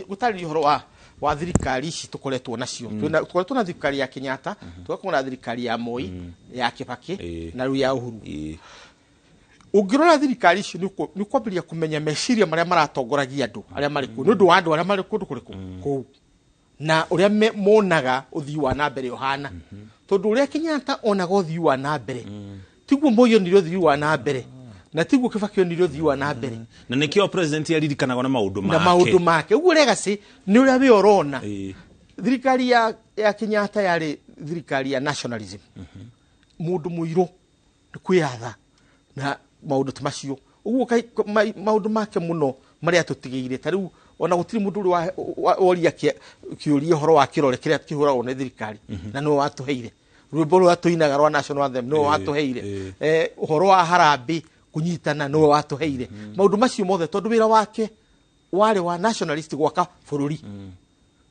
gũtarĩria ũhoro wa thirikari ici tũkoretwo nacio. Tũkoretwo na thirikari ya Kenyatta, tũgakorwo na thirikari ya Moi, ya Kibaki, na rĩu ya Uhuru. Ũngĩrora thirikari icio nĩ ũkwambĩrĩria kũmenya meciria marĩa maratongoragia andũ arĩa marĩ kuo, nĩ ũndũ wa andũ arĩa marĩ kũndũ kũrĩkũ kũu na ũrĩa monaga ũthii wa na mbere ũhana. Tondũ ũrĩa Kenyatta onaga ũthii wa na mbere tiguo Moi onire ũthii wa na mbere, na tiguo Kibaki onire ũthii wa na mbere. Na nĩkĩo president aririkanagwo na maũndũ na make. Maũndũ make. Ũguo legacy nĩ ũrĩa we ũrona. Thirikari ya Kenyatta yarĩ thirikari ya nationalism, mũndũ mũirũ nĩ kwĩyatha na maũndũ ta macio. Ũguo maũndũ make mũno marĩa atũtigĩire, ta rĩu ona gũtirĩ mũndũ ũrĩ woria kĩũria ũhoro wa kĩrore kĩrĩa kĩhũragwo nĩ thirikari, na nĩwe watũheire rwĩmbo rũrĩa tũinaga rwa national anthem, nĩwe watũheire ũhoro wa harambĩ kũnyitana, nĩwe watũheire maũndũ macio mothe, tondũ wĩra wake warĩ wa nationalist, gwaka bũrũri,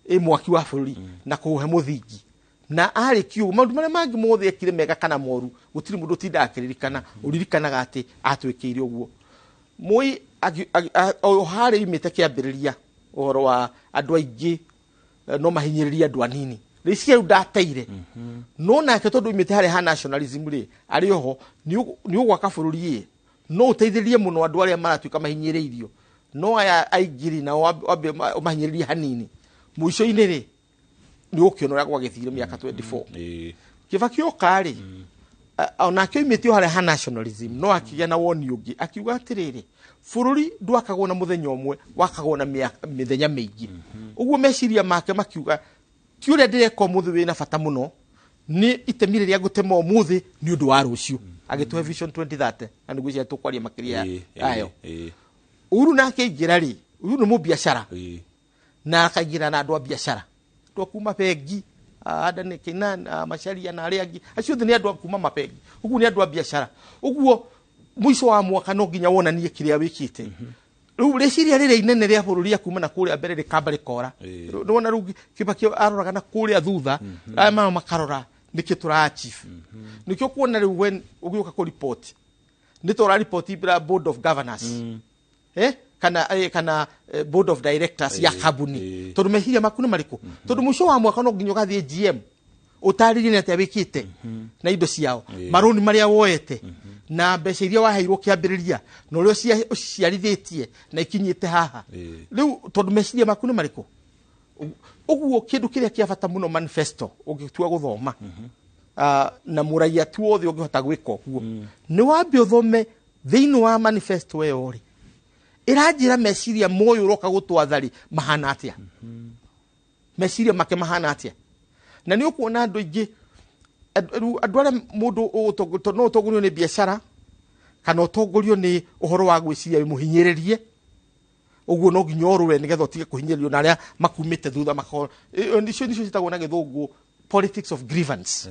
ĩ mwaki wa bũrũri na kũũhe mũthingi. Na arĩ kiugo maũndũ marĩa mangĩ mothe ekire mega kana moru, gũtirĩ mũndũ ũtindaga akĩririkana, ũririkanaga atĩ atwĩkĩire ũguo. Moi o harĩa imĩte kĩambĩrĩria ũhoro wa andũ aingĩ no mahinyĩrĩrie andũ anini, rĩciria rĩu ndateire. No nake tondũ imĩte harĩa ha nationalism rĩ, arĩ oho nĩ ũgwaka bũrũri ĩ no ũteithĩrĩrie mũno andũ arĩa maratuĩka mahinyĩrĩirio, no aya aingĩ rĩ, nao wambe ũmahinyĩrĩrie hanini, mũico-inĩ rĩ nĩ ũkĩona ũrĩa gwagĩthire mĩaka 24. Kibaki oka rĩ, onake oimĩte o harĩa ha nationalism, no akĩgĩa na woni ũngĩ, akiuga atĩrĩrĩ, bũrũri ndwakagwo na mũthenya ũmwe, wakagwo na mĩthenya mĩingĩ. Ũguo meciria make makiuga ti ũrĩa ndĩreka ũmũthĩ wĩna bata mũno, nĩ itemi rĩrĩa ngũtema ũmũthĩ nĩ ũndũ wa rũciũ. Agĩtũhe Vision 2030, na nĩguo cia tũkwaria makĩria yayo. Uhuru nake aingĩra rĩ, Uhuru nĩ mũbiacara, na akaingĩra na andũ a biacara, andũ a kuma bengi, Adan Keynan, Macharia na arĩa angĩ acio othe nĩ andũ a kuma mabengi. Ũguo nĩ andũ a biacara. Ũguo mũico wa mwaka no nginya wonanie kĩrĩa wĩkĩte. Rĩu rĩciria rĩrĩa inene rĩa bũrũri ya kuma na kũrĩa mbere rĩkamba rĩkora. Nĩwona rĩu Kibaki aroraga na kũrĩa thutha, aya mao makarora nĩkĩ tũra achieve. Nĩkĩo kuona rĩu when ũgĩũka kũ report, nĩ tũra report mbere board of governors, kana board of directors ya kambuni, tondũ meciria maku nĩ marĩkũ? Tondũ mũico wa mwaka no nginya ũgathiĩ GM ũtarĩrie nĩ atĩa wĩkĩte na indo ciao, marũni marĩa woete na mbeca iria waheirwo kĩambĩrĩria na ũrĩa ũciarithĩtie na ikinyĩte haha. Rĩu tondũ meciria maku nĩ marĩkũ? Ũguo kĩndũ kĩrĩa kĩa bata mũno manifesto ũngĩtua gũthoma, na mũraia ti wothe ũngĩhota gwĩka ũguo, nĩ wambe ũthome thĩinĩ wa manifesto ĩyo rĩ, ĩranjĩra meciria moyũ ũroka gũtwatha rĩ mahana atĩa, meciria make mahana atĩa. Na nĩ ũkuona andũ aingĩ, rĩu andũ arĩa mũndũ no ũtongorio nĩ biacara kana ũtongorio nĩ ũhoro wa gwĩciria wĩ mũhinyĩrĩrie. Ũguo no nginya ũrũe nĩgetha ũtige kũhinyĩrĩrio na arĩa makumĩte thutha makorwo nicio ciĩtagwo na gĩthũngũ politics of grievance,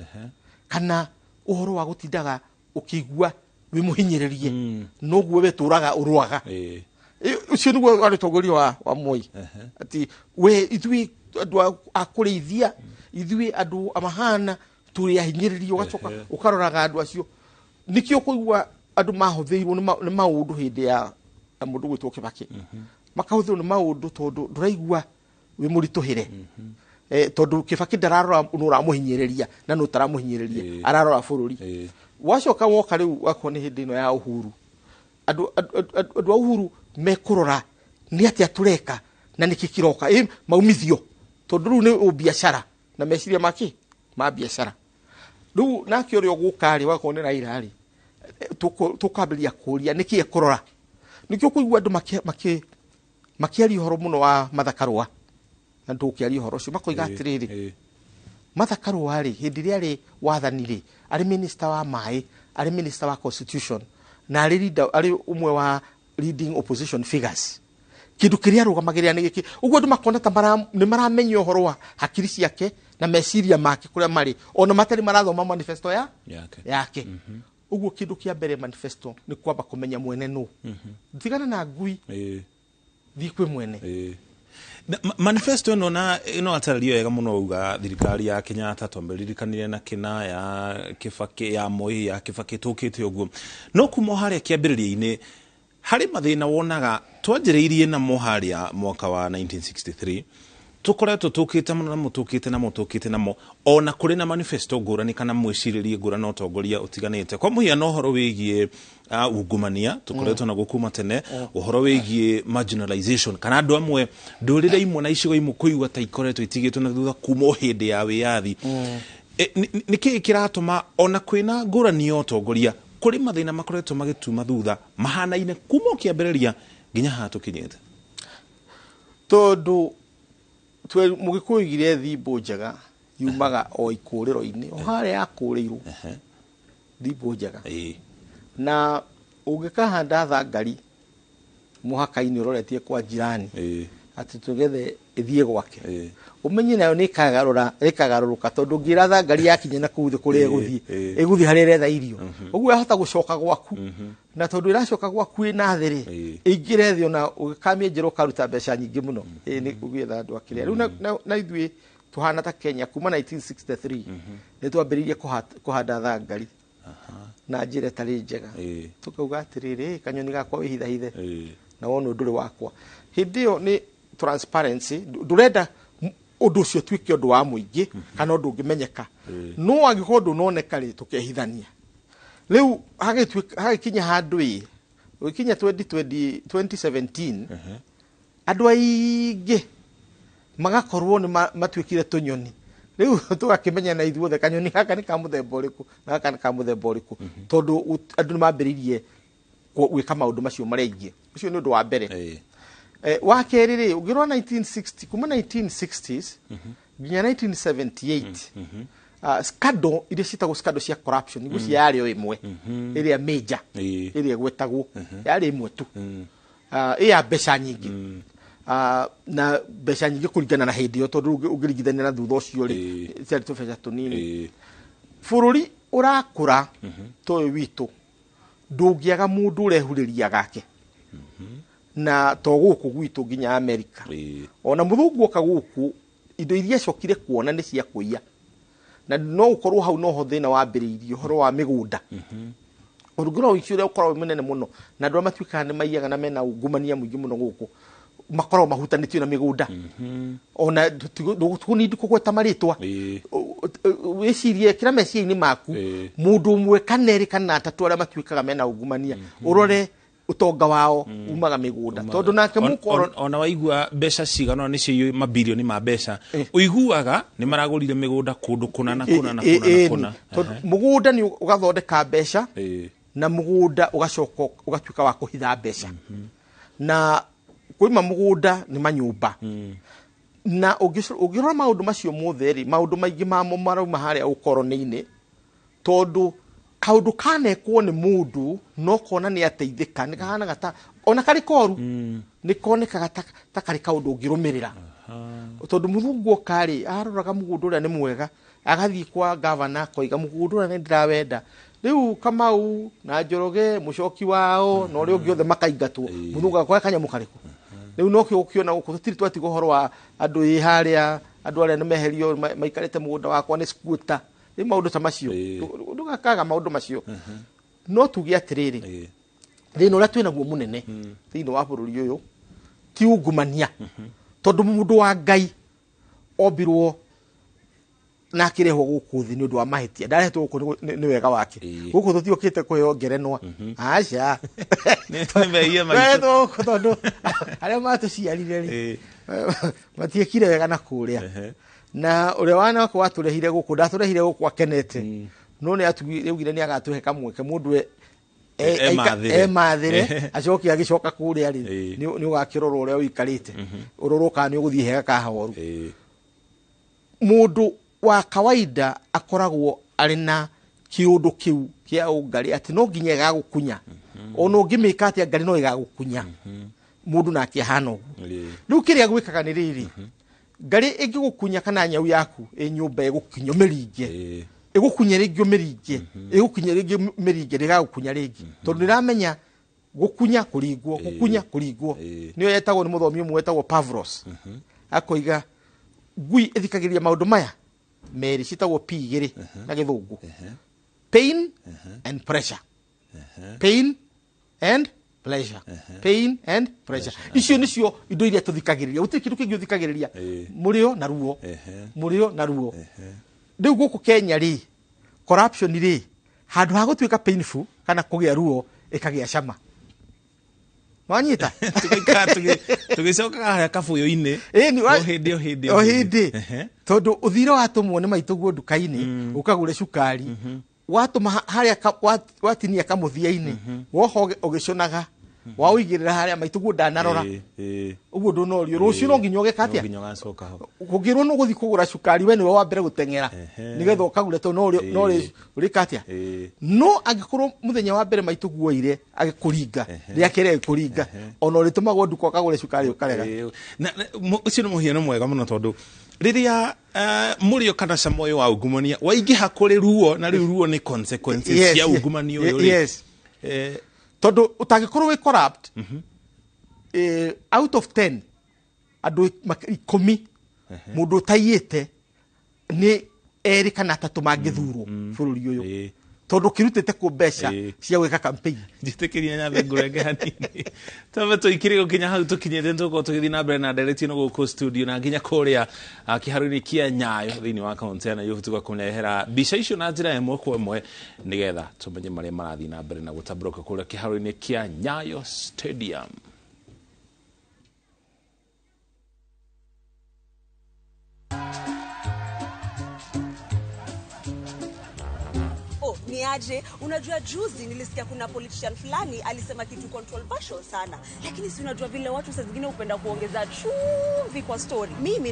kana ũhoro wa gũtindaga ũkĩigua wĩ mũhinyĩrĩrie, noguo we tũraga ũrũaga. Ũcio nĩguo warĩ ũtongoria wa Moi, atĩ we ithuĩ andũ a kũrĩithia, ithuĩ andũ amahana tũrĩ ahinyĩrĩrie. Ũgacoka ũkaroraga andũ acio. Nĩkĩo kũigua andũ mahũthĩirwo nĩ maũndũ hĩndĩ ya mũndũ gwĩtwo Kibaki, makahũthĩrwo nĩ maũndũ tondũ ndũraigua wĩ mũritũhĩre, tondũ Kibaki ndararora nũ ũramũhinyĩrĩria na nũ ũtaramũhinyĩrĩria, ararora bũrũri. Wacoka woka rĩu wakorwo nĩ hĩndĩ ĩno ya Uhuru, andũ a Uhuru mekũrora nĩ atĩa tũreka na nĩkĩ kĩroka ĩ maumithio, tondũ rĩu nĩ ũbiacara na meciria makĩ ma biacara. Rĩu nake ũrĩa ũgũka rĩ, wakorwo nĩ Raila rĩ, tũkwambĩrĩria kũria nĩkĩ ekũrora. Nĩkĩo kũigua andũ makĩaria ũhoro mũno wa Martha Karũa. Na tũkĩaria ũhoro ũcio makoiga atĩrĩrĩ, Martha Karua rĩ, hĩndĩ ĩrĩa arĩ wathani rĩ, arĩ minister wa maĩ, arĩ minister wa constitution, na arĩ leader, arĩ ũmwe wa leading opposition figures, kĩndũ kĩrĩa arũgamagĩrĩra nĩ gĩkĩ. Ũguo andũ makona ta nĩ maramenya ũhoro wa hakiri ciake na meciria make kũrĩa marĩ, ona matarĩ marathoma manifesto ya yake. Yake. Ũguo kĩndũ kĩa mbere manifesto nĩ kwamba kũmenya mwene nũ. Tigana na ngui, thiĩ kwĩ mwene. Na, manifesto ĩno na ĩno atarĩrio wega mũno uga thirikari ya Kenyatta twambĩrĩrikanire na kĩna ya Kibaki, ya Moi, ya Kibaki, tũkĩte ũguo, no kuma o harĩa kĩambĩrĩria-inĩ harĩ mathĩna wonaga twanjĩrĩirie namo harĩa mwaka wa 1963, tũkoretwo tũkĩte mũno namo, tũkĩte namo, tũkĩte namo, ona kũrĩ na manifesto ngũrani kana mwĩcirĩrie ngũrani na ũtongoria ũtiganĩte. Kwa mũhiano, ũhoro wĩgiĩ ungumania tũkoretwo naguo kuma tene, ũhoro wĩgiĩ marginalization kana andũ amwe, ndũrĩrĩ imwe na icigo imwe kũigua ta ikoretwo itigĩtwo na thutha kuma o hĩndĩ ya wĩyathi. Nĩ kĩĩ kĩratũma ona kwĩna ngũrani ya ũtongoria kũrĩ mathĩna makoretwo magĩtuma thutha mahanaine kuma o kĩambĩrĩria nginya haha tũkinyĩte? Tondũ mũgĩkũyũ oigire thimbũ njega yumaga o ikũrĩro-inĩ, o harĩa yakũrĩirwo, thimbũ njega. Na ũngĩkahanda thangari mũhaka-inĩ ũroretie kwa jirani, atĩ tũgethe ĩthiĩ gwake, ũmenye nayo nĩ ĩkagarũrũka, tondũ ũngĩra thangari yakinya na kũu thĩ kũrĩa ĩgũthiĩ, ĩgũthiĩ harĩa ĩretha irio. Ũguo yahota gũcoka gwaku, na tondũ ĩracoka gwaku ĩna thĩ rĩ, ĩingĩre thĩ, ona ũgĩkamĩenjera ũkaruta mbeca nyingĩ mũno. Ĩ nĩ ũgĩetha andũ akĩrĩa rĩu. Na ithuĩ tũhana ta Kenya kuma 1963 nĩ twambĩrĩirie kũhanda thangari na njĩra ĩtarĩ njega. Tũkauga atĩrĩrĩ, kanyoni gakwa wĩhithahithe na wona ũndũ ũrĩ wakwa. Hĩndĩ ĩyo nĩ transparency, ndũrenda ũndũ ũcio ũtuĩke ũndũ wa mũingĩ kana ũndũ ũngĩmenyeka, no angĩkorwo ndũnoneka rĩ, tũkehithania. Rĩu hagĩkinya handũ ĩ gũgĩkinya 2020, 2017, andũ aingĩ magakorwo nĩ matuĩkire tũnyoni. Rĩu tũgakĩmenya na ithuothe kanyoni gaka nĩ ka mũthemba ũrĩkũ na gaka nĩ ka mũthemba ũrĩkũ, tondũ andũ nĩ mambĩrĩirie gwĩka maũndũ macio marĩa aingĩ. Ũcio nĩ ũndũ wa mbere. Wa kerĩ rĩ, ũngĩrora 1960, kuma 1960s nginya 1978, scandal iria ciĩtagwo scandal cia corruption niguo yarĩ o ĩmwe ĩrĩa major, ĩrĩa ĩgwetagwo yarĩ ĩmwe tu. Ĩ ya mbeca nyingĩ, na mbeca nyingĩ kũringana na hĩndĩ ĩyo, tondũ ũngĩringithania na thutha ũcio rĩ, ciarĩ tũbeca tũnini. Bũrũri ũrakũra ta ũyũ witũ ndũngĩaga mũndũ ũrehurĩria gake, na to gũkũ gwitũ, nginya Amerika. Ona mũthũngũ oka gũkũ, indo iria acokire kuona nĩ cia kũiya, na no ũkorwo hau noho thĩna wambĩrĩirie ũhoro wa mĩgũnda. Ũngĩrora ũici ũrĩa ũkoragwo wĩ mũnene mũno na andũ arĩa matuĩkaga nĩ maiyaga na mena ungumania mũingĩ mũno gũkũ makoragwo mahutanĩtio na mĩgũnda. Ona ndũkũnindi kũgweta marĩtwa, wĩcirie kĩra meciria-inĩ maku, mũndũ ũmwe kana erĩ kana atatũ arĩa matuĩkaga mena ungumania, ũrore ũtonga wao umaga mĩgũnda, tondũ nake mũkoro Ona waigua mbeca cigana ũna nĩcio mabilioni ma mbeca, ũiguaga nĩ maragũrire mĩgũnda kũndũ kũna na kũna na kũna na kũna. Tondũ mũgũnda nĩ ũgathondeka mbeca, na mũgũnda ũgacoka ũgatuĩka wa kũhitha mbeca, na kwĩma mũgũnda nĩ manyũmba. Na ũngĩrora maũndũ macio mothe rĩ, maũndũ maingĩ mamo marauma harĩa ũkoroni-inĩ, tondũ kaũndũ kanekwo nĩ mũndũ no kona nĩ ateithĩka, nĩ kahanaga ta ona karĩ koru, nĩ konekaga ta karĩ kaũndũ ũngĩrũmĩrĩra, tondũ mũthungu oka rĩ, aroraga mũgũnda ũrĩa nĩ mwega, agathiĩ kwa gavana akoiga mũgũnda ũrĩa nĩ ndĩrawenda. Rĩu Kamau na Njoroge, mũcoki wao na ũrĩa ũngĩ othe makaingatwo. Mũthungu akoya kanyamũ karĩkũ? Rĩu nokĩo ũkĩona gũkũ tũtirĩ twatiga ũhoro wa andũ ĩ harĩa, andũ arĩa nĩ meherio maikarĩte mũgũnda wakwa nĩ squatter. Rĩu maũndũ ta macio, ndũgakaga maũndũ macio. No tuge atĩrĩrĩ, thĩna ũrĩa twĩnaguo mũnene thĩinĩ wa bũrũri ũyũ ti ungumania, tondũ mũndũ wa Ngai ombirwo na akĩrehwo gũkũ thĩ nĩ ũndũ wa mahĩtia, ndarehetwo gũkũ nĩ wega wake. Gũkũ tũtiũkĩte kũheo ngerenwa, aca. Nĩ mehia maitũ. Tũrehetwo gũkũ tondũ arĩa matũciarire rĩ, matiĩkire wega na kũrĩa, na ũrĩa wanake watũrehire gũkũ ndatũrehire gũkũ akenete, no nĩ augire nĩ agatũhe kamweke mũndũ Emathĩre acoke agĩcoka kũrĩa rĩ, nĩ ũgakĩrora ũrĩa ũikarĩte, ũrorwo kana nĩ ũgũthiĩ hega ka horu. Mũndũ wa kawaida akoragwo arĩ na kĩũndũ kĩu kĩa ũngarĩ atĩ no nginya ĩgagũkunya, ona ũngĩmĩka atĩa ngarĩ no ĩgagũkunya. Mũndũ nake ahana ũguo. Rĩu kĩrĩa gwĩkaga nĩ rĩrĩ, ngarĩ ĩngĩgũkunya kana nyau yaku ĩ nyũmba ĩgũkinya ũmĩringe, ĩgũkunya rĩngĩ ũmĩringe, ĩgũkinya rĩngĩ ũmĩringe, ndĩgagũkunya rĩngĩ, tondũ ndĩramenya gũkunya kũringwo, gũkunya kũringwo. Nĩyo yetagwo nĩ mũthomi ũmwe wetagwo Pavlos, akoiga ngui ĩthikagĩrĩria maũndũ maya merĩ, ciĩtagwo P igĩrĩ na gĩthũngũ, pain and pressure, pain and pleasure, pain and pressure. Icio nicio indo iria tũthikagĩrĩria, gũtirĩ kĩndũ kĩngĩ ũthikagĩrĩria, mũrĩo na ruo, mũrĩo na ruo. Rĩu gũkũ Kenya rĩ, corruption rĩ, handũ ha gũtuĩka painful kana kũgĩa ruo, ĩkagĩa cama. Wanyita? Tũgĩcokaga harĩa kabũyũ-inĩ. O hĩndĩ, o hĩndĩ, o hĩndĩ. Tondũ ũthire watũmwo nĩ maitũguo nduka-inĩ ũkagũre cukari, watũma harĩa watinia kamũthia-inĩ, woha ũgĩconaga, waũigĩrĩra harĩa maitũguo ndanarora, ũguo ndũnorio rũciũ no nginya ũgeka atĩa? Kũngĩrwo nĩ ũgũthiĩ kũgũra cukari, we nĩwe wa mbere gũteng'era nĩgetha ũkagũre, tondũ no ũrĩka atĩa? No angĩkorwo mũthenya wa mbere maitũguo oire agĩkũringa, rĩa kerĩ agĩkũringa, ona ũrĩtũmagwo nduka ũkagũre cukari ũkarega. Ũcio nĩ mũhiano mwega mũno, tondũ rĩrĩa mũrĩo kana cama ũyũ wa ungumania waingĩha kũrĩ ruo, na rĩu ruo nĩ consequences cia ungumania ũyũ rĩ. Tondũ ũtangĩkorwo wĩ corrupt, out of 10 andũ 10 mũndũ ũtaiyĩte nĩ 2 kana 3 mangĩthurwo bũrũri ũyũ, tondũ ũkĩrutĩte kũ mbeca cia gwĩka campaign. Njĩtĩkĩria nyambe ngũrenge hanini, twambe tũikire gũkinya hau tũkinyĩte, nĩtũgũkorwo tũgĩthiĩ na mbere na ndereti ĩno gũkũ studio na nginya kũrĩa kĩharo-inĩ kĩa Nyayo thĩinĩ wa kaũntĩ ya Nairobi, tũgakũrehera mbica icio na njĩra ĩmwe kwa ĩmwe nĩgetha tũmenye marĩa marathiĩ na mbere na gũtambũrũka kũrĩa kĩharo-inĩ kĩa Nyayo Stadium. Niaje, unajua juzi nilisikia kuna politician fulani alisema kitu controversial sana, lakini si unajua vile watu saa zingine hupenda kuongeza chumvi kwa story. Mimi